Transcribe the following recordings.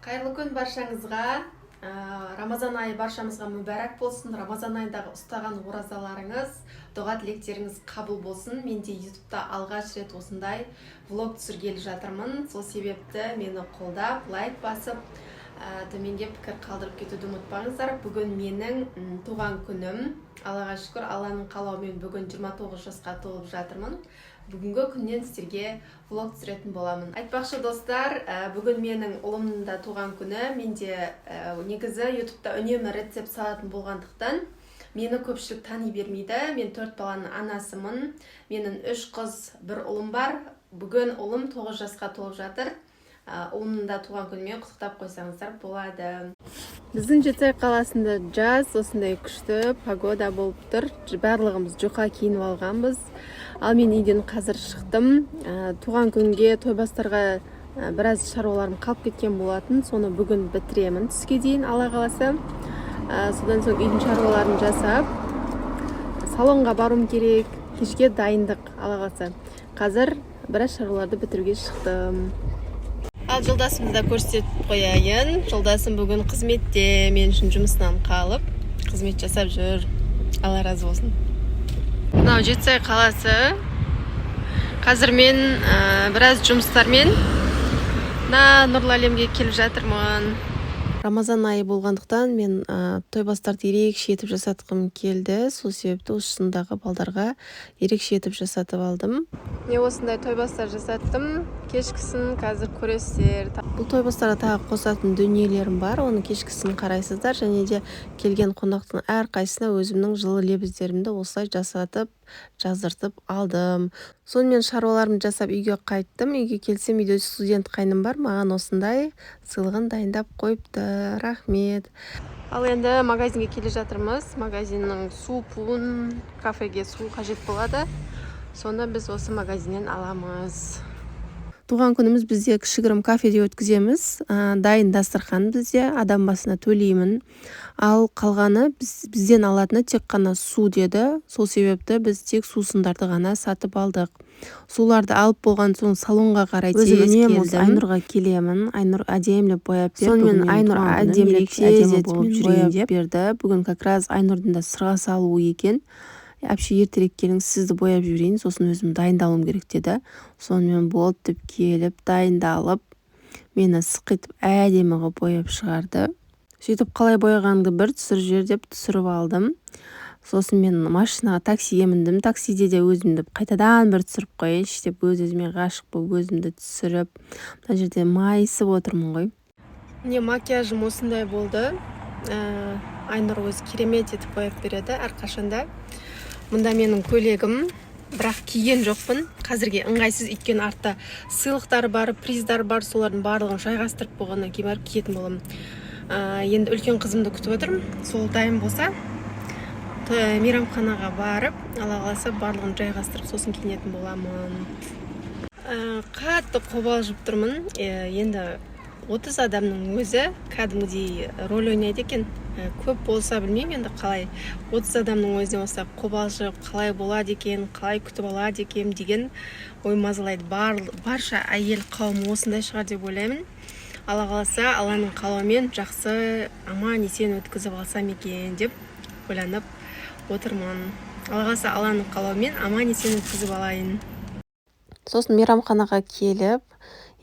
Қайырлы күн баршаңызға! Рамазан айы баршамызға мүбәрак болсын! Рамазан айындағы ұстаған оразаларыңыз, дұға тілектеріңіз қабыл болсын! Мен де Ютубта алғаш рет осындай влог түсіргелі жатырмын. Сол себепті мені қолдап, лайк басып, төменге пікір қалдырып кетуді ұмытпаңыздар. Бүгін менің туған күнім. Аллаға шүкір, Алланың қалауымен бүгін 29 жасқа толып жатырмын. Бүгінгі күннен сіздерге влог түсіретін боламын. Айтпақшы, достар, бүгін менің ұлымның да туған күні. Менде негізі Ютубта үнемі рецепт салатын болғандықтан, мені көпшілік тани бермейді. Мен төрт баланың анасымын. Менің үш қыз, бір ұлым бар. Бүгін ұлым 9 жасқа толып жатыр. Ұлымның да туған күнімен құттықтап қойсаңыздар болады. Біздің Жетісай қаласында жаз, осындай күшті погода болып тұр. Барлығымыз жұқа киініп алғанбыз. Ал мен үйден қазір шықтым. Туған күнге тойбастарға біраз шаруаларым қалып кеткен болатын. Соны бүгін бітіремін түске дейін, Алла қаласа. Содан соң үйдің шаруаларын жасап, салонға баруым керек. Кешке дайындық, Алла қаласа. Қазір біраз шаруаларды бітіруге шықтым. Ал жолдасымды да көрсетіп қояйын. Жолдасым бүгін қызметте, мен үшін жұмысынан қалып, қызмет жасап жүр. Алла разы болсын. Мынау Жетісай қаласы. Қазір мен біраз жұмыстармен мына Нұрлы Әлемге келіп жатырмын. Рамазан айы болғандықтан, мен тойбастарды ерекше етіп жасатқым келді. Сол себепті осындағы балдарға ерекше етіп жасатып алдым. Міне, осындай тойбастар жасаттым. Кешкісін қазір көресіздер. Бұл тойбастарға тағы қосатын дүниелерім бар, оны кешкісін қарайсыздар. Және де келген қонақтың әрқайсысына өзімнің жылы лебіздерімді осылай жасатып, жаздыртып алдым. Сонымен, шаруаларымды жасап, үйге қайттым. Үйге келсем, үйде студент қайным бар, маған осындай сыйлығын дайындап қойыпты. Рахмет! Ал енді магазинге келе жатырмыз. Магазиннің су пуын, кафеге су қажет болады, соны біз осы магазиннен аламыз. Туған күніміз бізде кішігірім кафеде өткіземіз. Дайын дастархан бізде, адам басына төлеймін. Ал қалғаны бізден алатыны тек қана су деді. Сол себепті біз тек сусындарды ғана сатып алдық. Суларды алып болған соң, салонға қарай Өзім тез үнемі осы келдім. Айнұрға келемін. Айнұр әдемілеп бояп берді. Сонымен, Бүгін менің Айнұр туған күнім, әдемілеп, ерекше әдемі тез болып етіп жүрейін бояп деп берді. Бүгін как раз Айнұрдың да сырға салуы екен. «Әпше, ертерек келіңіз, сізді бояп жіберейін, сосын өзім дайындалуым керек», — деді. Сонымен, болды деп келіп, дайындалып, мені сықитып, әдемі қылып бояп шығарды. Сөйтіп, «Қалай бояғаныңды бір түсіріп жібер» деп, түсіріп алдым. Сосын мен машинаға, таксиге міндім. Таксиде де өзімді қайтадан бір түсіріп қояйыншы деп, өз өзіме ғашық болып, өзімді түсіріп, мына жерде майысып отырмын ғой. Міне, макияжым осындай болды. Айнұр өзі керемет етіп бояп береді әрқашанда. Мында менің көйлегім, бірақ киген жоқпын, қазірге ыңғайсыз, өйткені артта сыйлықтар бар, приздар бар. Солардың барлығын жайғастырып болғаннан кейін барып киетін боламын. Енді үлкен қызымды күтіп отырмын. Сол дайын болса, мейрамханаға барып, Алла қаласа, барлығын жайғастырып, сосын киінетін боламын. Қатты қобалжып тұрмын. Енді 30 адамның өзі кәдімгідей роль ойнайды екен. Көп болса, білмеймін енді қалай. 30 адамның өзіне осылай қобалжып, қалай болады екен, қалай күтіп алады екен деген ой мазалайды. Барша әйел қауымы осындай шығар деп ойлаймын. Алла қаласа, Алланың қалауымен жақсы, аман есен өткізіп алсам екен деп ойланып отырмын. Алла қаласа, Алланың қалауымен аман есен өткізіп алайын. Сосын мейрамханаға келіп,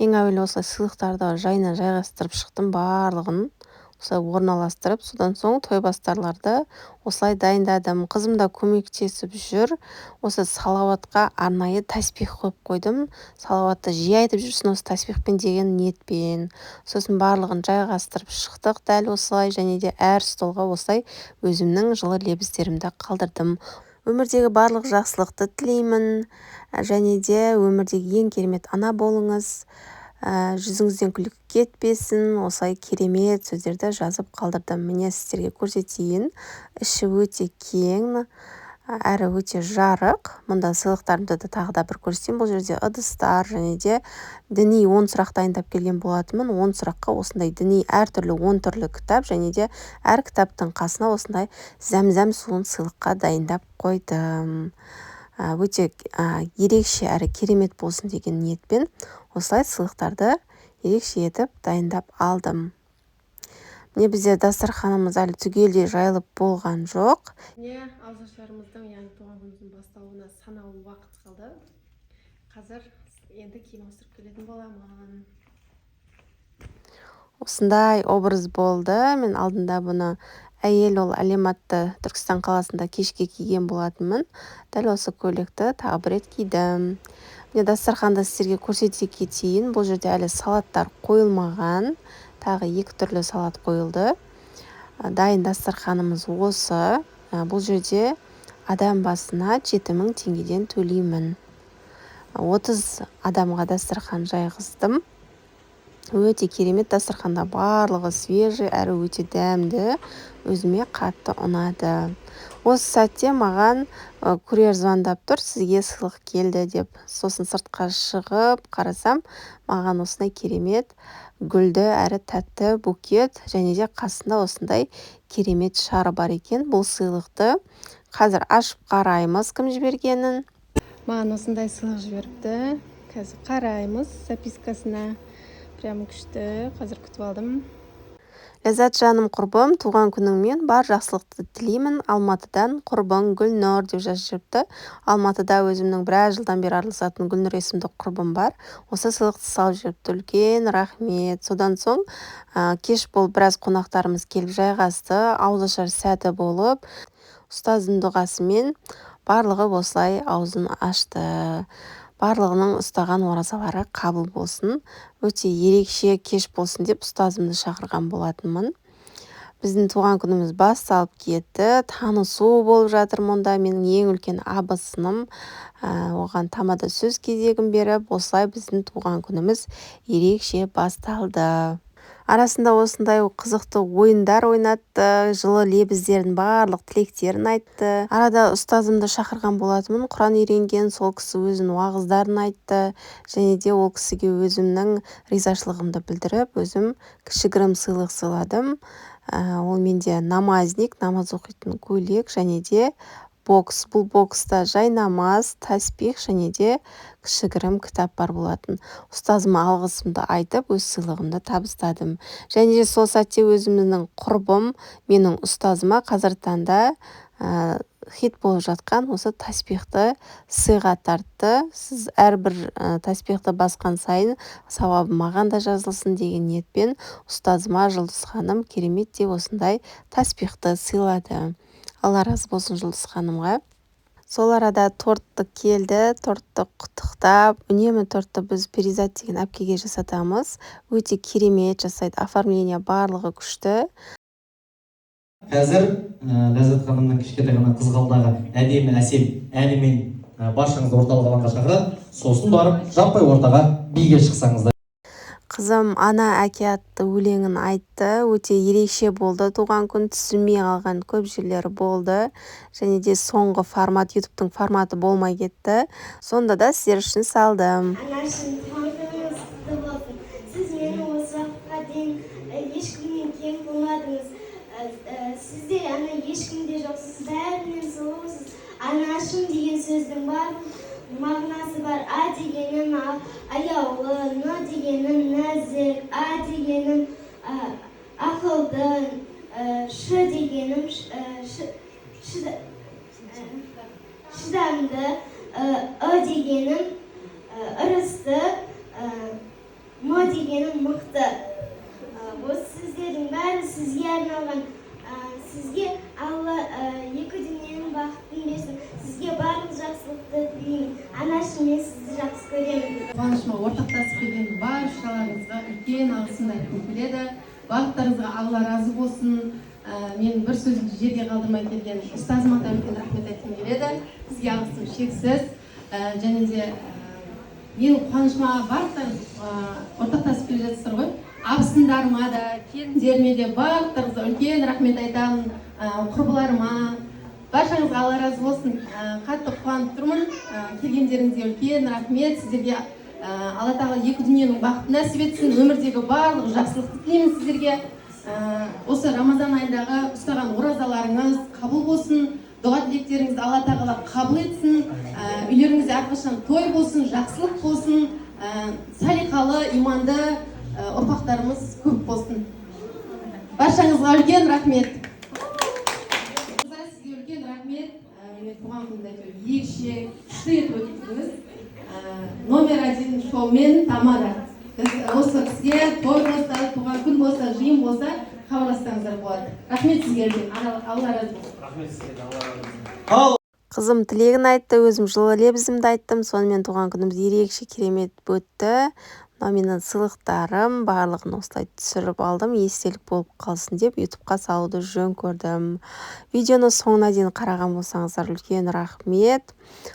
ең әуелі осылай сыйлықтарды жайына жайғастырып шықтым, барлығын осылай орналастырып. Содан соң тойбастарларды осылай дайындадым. Қызым да көмектесіп жүр. Осы салауатқа арнайы тәспих қойып қойдым, салауатты жиі айтып жүрсін осы тәспихпен деген ниетпен. Сосын барлығын жайғастырып шықтық дәл осылай. Және де әр столға осылай өзімнің жылы лебіздерімді қалдырдым. Өмірдегі барлық жақсылықты тілеймін және де өмірдегі ең керемет ана болыңыз, жүзіңізден күлкі кетпесін. Осылай керемет сөздерді жазып қалдырдым. Міне, сіздерге көрсетейін. Іші өте кең әрі өте жарық. Мұнда сыйлықтарымды да тағы да бір көрсетейін. Бұл жерде ыдыстар және де діни 10 сұрақ дайындап келген болатынмын. 10 сұраққа осындай діни әртүрлі 10 түрлі кітап және де әр кітаптың қасына осындай зәмзәм суын сыйлыққа дайындап қойдым. Өте ерекше әрі керемет болсын деген ниетпен осылай сыйлықтарды Ерекше етіп дайындап алдым. Міне, бізде дастарханымыз әлі түгелдей жайылып болған жоқ. Міне, ауызашарымыздың, яғни туған күніміздің басталуына санаулы уақыт қалды. Қазір енді киім ауыстырып келетін боламын. Осындай образ болды. Мен алдында бұны «Әйел – ол әлем» атты Түркістан қаласында кешке киген болатынмын. Дәл осы көйлекті тағы бір рет кидім. Міне, дастарханды сіздерге көрсете кетейін. Бұл жерде әлі салаттар қойылмаған, тағы екі түрлі салат қойылды. Дайын дастарханымыз осы. Бұл жерде адам басына 7000 теңгеден төлеймін. 30 адамға дастархан жайғыздым. Өте керемет, дастарханда барлығы свежий әрі өте дәмді, өзіме қатты ұнады. Осы сәтте маған курьер звондап тұр, «Сізге сыйлық келді» деп. Сосын сыртқа шығып қарасам, маған осындай керемет гүлді әрі тәтті букет және де қасында осындай керемет шар бар екен. Бұл сыйлықты қазір ашып қараймыз, кім жібергенін. Маған осындай сыйлық жіберіпті. Қазір қараймыз запискасына. Прям күшті, қазір күтіп алдым. «Ләззат жаным, құрбым, туған күніңмен! Бар жақсылықты тілеймін. Алматыдан құрбың Гүлнұр», – деп жазып жіберіпті. Алматыда өзімнің біраз жылдан бері араласатын Гүлнұр есімді құрбым бар. Осы сыйлықты салып жіберіпті, үлкен рахмет. Содан соң кеш болып, біраз қонақтарымыз келіп жайғасты. Ауызашар сәті болып, ұстаздың дұғасымен барлығы осылай аузын ашты. Барлығының ұстаған оразалары қабыл болсын. Өте ерекше кеш болсын деп ұстазымды шақырған болатынмын. Біздің туған күніміз басталып кетті, танысу болып жатыр. Мұнда менің ең үлкен абысыным, оған тамада сөз кезегін беріп, осылай біздің туған күніміз ерекше басталды. Арасында осындай қызықты ойындар ойнатты, жылы лебіздерін, барлық тілектерін айтты. Арада ұстазымды шақырған болатынмын, құран үйренген. Сол кісі өзінің уағыздарын айтты және де ол кісіге өзімнің ризашылығымды білдіріп, өзім кішігірім сыйлық сыйладым. Ол менде намазник, намаз оқитын көйлек және де бокс. Бұл бокста жайнамаз, таспих және де кішігірім кітап бар болатын. Ұстазыма алғысымды айтып, өз сыйлығымды табыстадым. Және де сол сәтте өзімнің құрбым менің ұстазыма қазіргі таңда хит болып жатқан осы таспихты сыйға тартты. «Сіз әрбір таспихты басқан сайын сауабы маған да жазылсын» деген ниетпен ұстазыма Жұлдыз ханым кереметтей осындай таспихты сыйлады. Алла разы болсын Жұлдыз ханымға. Сол арада тортты келді, тортты құттықтап. Үнемі тортты біз Перизат деген әпкеге жасатамыз, өте керемет жасайды, оформление барлығы күшті. Қазір Ләззат ханымның кішкентай ғана қызғалдағы әдемі, әсем әнімен баршаңызды орталық алаңға шақырады. Сосын барып жаппай ортаға биге шықсаңыздар. Қызым «Ана, әке» атты өлеңін айтты. Өте ерекше болды туған күн, түсінбей қалған көп жерлері болды және де соңғы формат, Ютубтың форматы болмай кетті. Сонда да сіздер үшін салдым. Анашым, туған күніңіз құтты болсын! Сіз мені осы уақытқа дейін ешкімнен кем қылмадыңыз. Сіздей ана ешкімде жоқ, сіз бәрінен сұлусыз. Анашым деген сөздің барлық мағынасы бар. А дегенім аяулы, Н дегенім нәзік, А дегенім ақылды, Ш дегенім шыдамды, Ы дегенім ырысты, М дегенім мықты. Осы сөздердің бәрі сізге арналған. Сізге Алла екі дүниенің бақытын берсін. Сізге барлық жақсылықты тілеймін. Анашым, мен сізді жақсы көремін. Қуанышыма ортақтасып келген баршаларыңызға үлкен алғысымды айтқым келеді. Барлықтарыңызға Алла разы болсын. Мен бір сөзімді жерге қалдырмай келген ұстазыма да үлкен рахмет айтқым келеді. Сізге алғысым шексіз. Және де менің қуанышыма барлықтарыңыз ортақтасып келе жатсыздар ғой. Абысындарыма да, келіндеріме де, барлықтарыңызға үлкен рахмет айтамын. Құрбыларыма, баршаңызға Алла разы болсын. Қатты қуанып тұрмын. Келгендеріңізге үлкен рахмет сіздерге. Алла Тағала екі дүниенің бақытын нәсіп етсін. Өмірдегі барлық жақсылықты тілеймін сіздерге. Осы Рамазан айындағы ұстаған оразаларыңыз қабыл болсын, дұға тілектеріңізді Алла Тағала қабыл етсін. Үйлеріңізде әрқашан той болсын, жақсылық болсын. Салиқалы, иманды. Ұрпақтарымыз көп болсын. Баршаңызға үлкен рахмет. Мырза, сізге үлкен рахмет. Менің туған күнімді әйтеуір ерекше күшті етіп өткіздіңіз. Номер один шоумен Тамада. Біз осы кісіге той болса, туған күн болса, жиын болса, хабарлассаңыздар болады. Рахмет сізге үлкен. Алла разы болсын. Рахмет сізге, Алла разы болсын. Ал Қызым тілегін айтты, өзім жылы лебізімді айттым. Сонымен туған күніміз ерекше керемет өтті. Мынау менің сыйлықтарым, барлығын осылай түсіріп алдым, естелік болып қалсын деп Ютубқа салуды жөн көрдім. Видеоны соңына дейін қараған болсаңыздар, үлкен рахмет.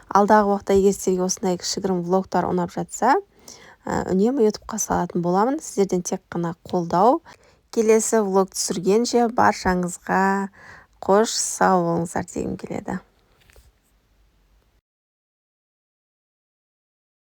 Алдағы уақытта егер сіздерге осындай кішігірім влогтар ұнап жатса, үнемі Ютубқа салатын боламын. Сіздерден тек қана қолдау. Келесі влог түсіргенше баршаңызға қош сау болыңыздар дегім келеді.